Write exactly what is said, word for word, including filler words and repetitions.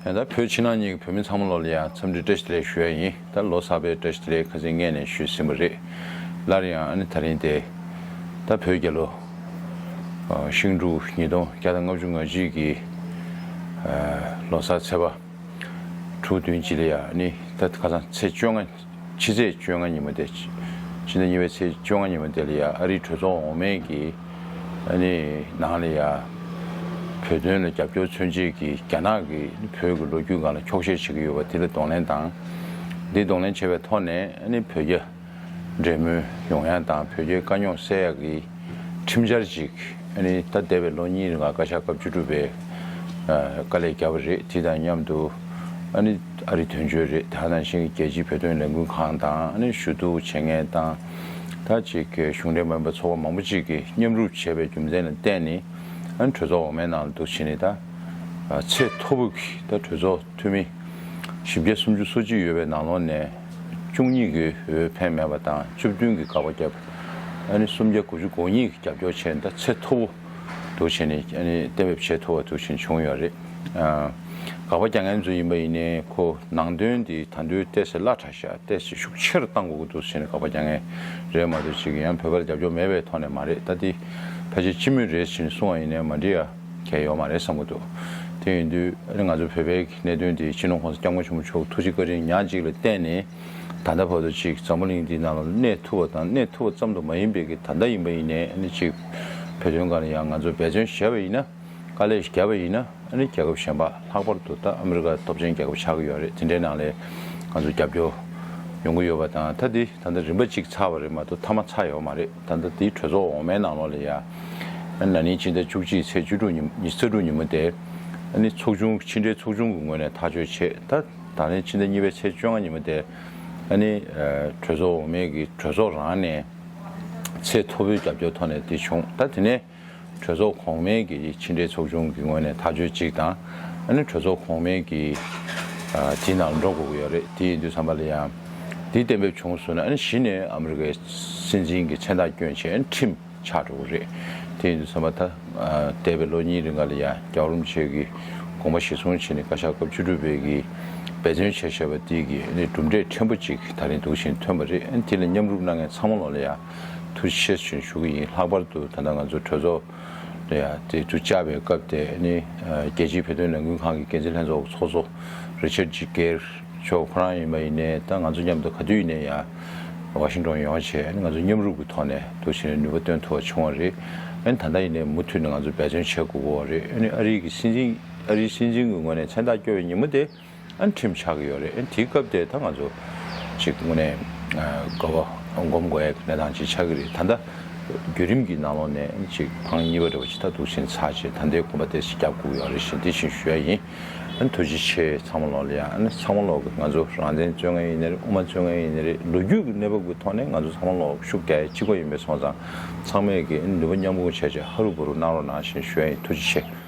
ད་བོད་ཕྱི་ནང་གཉིས་ཀྱི་བོད་མི་ཚང་མ་ལོ་ལ་ཡང་འཚམས་འདྲི་བཀྲ་ཤིས་བདེ་ལེགས་ཞུ་ཡ་ཡིན། ད་ལོ་གསར་པའི་བཀྲ་ཤིས་བདེ་ལེགས་ཁ་སང་སྔས་ནས་ཞུས་ཟིན་པ་རེད། སླར་ཡང་ཨ་ནི་ད་རིང་དེ་ད་བོད་རྒྱལ་ལོ་ཤིང་འབྲུག་ཉིས་སྟོང་བརྒྱ་དང་ལྔ་བཅུ་ང་གཅིག་གི་ལོ་གསར་ཚེས་པ་དྲུག་བདུན་གཅིག་ལ་ཡང་ཨ་ནི་ད་ཁ་སང་ཚེས་བཅོ་ལྔ། ཕྱི་ཚེས་བཅོ་ལྔ་ཉིན་མོ་དེ། ཕྱི་ཟླ་གཉིས་པའི་ཚེས་བཅོ་ལྔ་ཉིན་མོ་དེ་ལ་ཡ་ཨ་རིའི་གྲོས་ཚོགས་འོག་མའི་གི་ཨ་ནི་ནང་ལ་ཡ་བོད་དོན་ལ་རྒྱབ་སྐྱོར་མཚོན་བྱེད་ཀྱི་རྒྱ་ནག་གིས་བོད་ཀྱི་ལོ་རྒྱུས་སྒང་ལ་འཁྱོག་བཤད་བྱེད་ཀྱི་ཡོད་པ་དེ་ལ་གདོང་ལེན་དང་། འདི་གདོང་ལེན་བྱས་པའི་ཐོག་ནས་ཨ་ནི་བོད་རྒྱ་འབྲེལ་མོལ་ཡོང་ཡ་དང་བོད་རྒྱའི་དཀའ་རྙོག་སེལ་ཡ་གི་ཁྲིམས་འཆར་ཅིག་ཨ་ནི་ད་འདས་པའི་ལོ་གཉིས་རིང་ལ་བཀའ་ཤག་སྐབས་བཅུ་དྲུག་པས་ཨ་དཀའ་ལས་བརྒྱབ་པ་རེད། དེ་དང་མཉམ་དུ་ཨ་ནི་ཨ་རིའི་དོན་གཅོད་རེད། དེ་ནང་བཞིན་གྱི་རྒྱལ་སྤྱིའི་བོད་དོན་ལས་འགུལ་ཁང་དང་ཨ་ནི་ཞུ་གཏུག་བྱེད་མཁན་དང་ད་ཅིག་གི་གཞུང་འབྲེལ་མིན་པའི་ཚོགས་པ་མང་པོ་ཅིག་གིས་མཉམ་རུབ་བྱས་པའི་རྒྱུ་མཚན་ལ་བརྟེན་ནས་ཨ་ནི་གྲོས་ཚོགས་འོག་མའི་ནང་ལ་འདུག་བྱས་ནས་ད་ཚད་མཐོ་པོ་གི་ད་གྲོས་ཚོགས་འཐུས་མི་བཞི་བརྒྱ་སུམ་ཅུ་སོ་གཅིག་ཡོད་པའི་ནང་ལོགས་ནས་བཅུ་གཉིས་ཀྱིས་འོས་འཕེན་མེད་པ་དང་བཅུ་བདུན་གྱིས་དགག་པ་བརྒྱབ། ཨ་ནི་སུམ་བརྒྱ་དགུ་བཅུ་གོ་གཉིས་ཀྱིས་རྒྱབ་སྐྱོར་བྱས་ནས་ད་ཚད་མཐོ་པོ་འདུག་བྱས་ནས་ཨ་ནི་གཏན་འབེབས་བྱེད་ཐུབ་པ་འདུག་བྱས་ནས་བྱུང་ཡོད་རེད། ཨ་དགག་པ་རྒྱག་མཁན་ཚོ་ཡིན་པ་ཡིན་ནའི་ཁོ་ནང་དོན་འདི་ད་དུང་ཏོག་ཙམ་སླ་དྲགས་ཤག་ཏོག་ཙམ་ཤུགས་ཆེ་རུ་གཏང་དགོས་ཀྱི་འདུག་བྱས་ནས་དགག་པ་རྒྱག་མཁན་རེད་མ་གཏོགས་ཅིག་ཡང་བོད་པར་རྒྱབ་སྐྱོར་མེད་པའི་ཐོག་ནས་མ་རེད། ད་འདི་ཕལ་ཆེར་སྤྱི་མོས་རེད་ཟེར་ནས་གསུང་བ་ཡིན་ནའི་མ་འགྲིག་ཡ་གལ་ཡོད་མ་རེད་བསམ་གྱི་འདུག་དེ་ཡིན་དུས་ཨ་ནི་ང་ཚོ་བོད་པའི་གནད་དོན་འདི་སྤྱི་ནོར་༸གོང་ས་༸སྐྱབས་མགོན་ཆེན་པོ་མཆོག་ཐུགས་རྗེ་བཀའ་དྲིན་ཉག་གཅིག་ལ་བརྟེན་ནས་ད་ལྟ་བར་དུ་ཅིག་འཛམ་བུ་གླིང་འདིའི་ནང་ལ་གནས་ཐུབ་པ་དང་གནས་ཐུབ་པ་ཙམ་དུ་མ་ཡིན་པའི་གི་ད་ལྟ་ཡིན་པ་ཡིན་ནའི་ཨ་ནི་ཅིག་བོད་དོན་སྒང་ལ་ཡང་ང་ཚོ་འབད་བརྩོན་བྱས་པ་ཡིན་ན། དཀའ་ལས་བརྒྱབ་པ་ཡིན་ན་ཨ་ནི་རྒྱལ་ཁབ་གཞན་པ་ལྷག་པར་དུ་ད་ཨ་མི་རི་ཀ་སྟོབས་ཆེན་རྒྱལ་ཁབ་ཆགས་ཀྱི་ཡོད་རེད། དེ་འདྲའི་ནང་ལ་ང་ཚོ་རྒྱབ་སྐྱོར་ཡོང་གི་ཡོད་པ་དང་། ད་འདི་ད་ལྟ་རིམ་པ་གཅིག་ཚར་བ་རེད་མ་གཏོགས་མཐའ་མ་ཚར་ཡོད་མ་རེད། ད་ལྟ་འདིའི་གྲོས་ཚོགས་འོག་མའི་ནང་ལོགས་ལ་ཡ་ཨ་ནི་ན་ནིང་ཕྱི་ཟླ་བཅུ་གཅིག་ཚེས་བཅུ་དྲུག་ཉིན་ཉི་ཤུ་རྩ་དྲུག་ཉིན་མོ་དེ་ཨ་ནི་ཚོགས་ཆུང་ཕྱི་འབྲེལ་ཚོགས་ཆུང་གི་ངོས་ནས་ཐག་གཅོད་བྱས། ད་ད་ནི་ཕྱི་ཟླ་གཉིས་པའི་ཚེས་བཅོ་ལྔ་ཉིན་མོ་དེ་ཨ་ནི་གྲོས་ཚོགས་འོག་མའི་གི་གྲོས་ཚོགས་རང་ནས་ཚད་མཐོ་པོའི་རྒྱབ་སྐྱོར་ཐོག་ནས་དེ་བྱུང་། ད་དེ་ནས། གྲོས་ཚོགས་གོང་མའི་གི་ཕྱི་འབྲེལ་ཚོགས་ཆུང་གི་ངོས་ནས་ཐག་གཅོད་ཅིག་དང་། ཨ་ནི་གྲོས་ཚོགས་གོང་མའི་གི་ཨ་དེའི་ནང་འགྲོ་དགོས་ཀྱི་ཡོད་རེད། དེ་ཡིན་དུས་ཙམ་པ་ལ་ཡང་དེ་གཏན་འབེབས་བྱུང་སོང་ན་ཨ་ནི་གཞི་ནས་ཨ་མི་རི་ཀའི་སྲིད་འཛིན་གྱི་མཚན་རྟགས་བསྐྱོན་བྱས་ཨ་ནི་ཁྲིམས་ཆགས་འགྲོ་གི་རེད། དེ་ཡིན་དུས་ཙམ་པ་ད་ཨ་འདས་པའི་ལོ་གཉིས་རིང་ག་ལ་ཡང་རྒྱལ་བ་རིན་པོ་ཆེ་གི་དགོངས་པ་གཞིར་བཟུང་བྱས་ནས་བཀའ་ཤག་སྐབས་བཅུ་དྲུག་པའི་གི་འབད་བརྩོན་བྱས་བཞག་པ་དེ་གི་ཨ་ནི་གྲུབ་འབྲས་ཕྲན་བུ་ཅིག་ད་རིང་འདུག་བཞིན་ཐོན་པ་རེད། ཨ་ནི་དེ་ལ་མཉམ་རུབ་གནང་མཁན་ཚང་མ་ལོག་ལ་ཡང་ཐུགས་རྗེ་ཆེ་ཞུ་ཞུ་གི་ཡིན། ལྷག་པར་དུ་ད་ལྟ་ང་ཚོ་གྲོས་ཚོགས་ལ་ཡ་དེ་དུ་བཅར་བའི་སྐབས་དེ་ནི་རྒྱལ་སྤྱིའི་བོད་དོན་ལས་འགུལ་ཁང་གི་འགན་འཛིན་ལྷན་ཚོགས་ཚོགས་གཙོ་རི་ཆར་ཇི་གེར་མཆོག་ཁོ་རང་ཡིན་པ་ཡིན་ནའི་ད་ང་ཚོ་མཉམ་དུ་ག་དུས་ཡིན་ནའི་ཡ་ཝ་ཤིང་ཏོན་ཡོང་བྱས་ང་ཚོ་མཉམ་རུབ་ཀྱི་ཐོག་ནས་འདུག་བྱས་ནས་ནུས་པ་བཏོན་ཐུབ་པ་བྱུང་བ་རེད། ཨ་ནི་ད་ལྟ་ཡིན་ནའི་མུ་མཐུད་ནས་ང་ཚོ་འབད་བརྩོན་བྱེད་དགོས་ཀྱི་ཡོད་རེད། ཨ་ནི་ཨ་རིའི་གི་སྲིད་འཛིན་ཨ་རིའི་སྲིད་འཛིན་གྱི་ངོས་ནས་མཚན་རྟགས་བསྐྱོན་པའི་ཉིན་མོ་དེ། ཨ་ནི་ཁྲིམས་ཆགས་ཀྱི་ཡོད་རེད། ཨ་ནི་དེའི་སྐབས་དེ་ད་ང་ཚོ་ཅིག་དངོས་གནས་ཨ་དགའ་བ་སྒོམ་དགོས་ཡག་གནས་སྟངས་ཅིག་ཆགས་ཀྱི་རེད། ད་ལྟ་བརྒྱུད་རིམ་གྱི་ནང་ལོགས་ནས་ཅིག་ཕང་གཉིས་པ་འདྲ་བོ་ཅིག་ད་འདུག་བཞིན་ཚར་བྱས་ད་ལྟའི་གོམ་པ་དེ་ཞིག་རྒྱབ་དགོས་ཡོད་རེད་བཞིན་དེ་བཞིན་ཞུ་ཡ་ཡིན། ཨ་ནི་ཐུགས་རྗེ་ཆེ་ཚང་མ་ལོག་ལ་ཡ། ཨ་ནི་ཚང་མ་ལོག་གི་ང་ཚོ་རང་བཙན་རྩོད་མཁན་ཡིན་ནའི་རེད། དབུ་མ་རྩོད་མཁན་ཡིན་ནའི་རེད། ལོ་རྒྱུས་ཀྱི་གནས་བབ་ཀྱི་ཐོག་ནས་ང་ཚོ་ཚང་མ་ལོག་ཤུགས་རྒྱག་ཡ་གཅིག་པ་ཡིན་པའི་སོང་ཙང་ཚང་མས་ཀྱི་ནུས་པ་མཉམ་སྤུངས་བྱས་བྱས་ཧ་རུ་བུ་རུ་གནང་རོགས་གནང་བཞིན་ཞུ་ཡ་ཡིན། ཐུགས་རྗེ་ཆེ།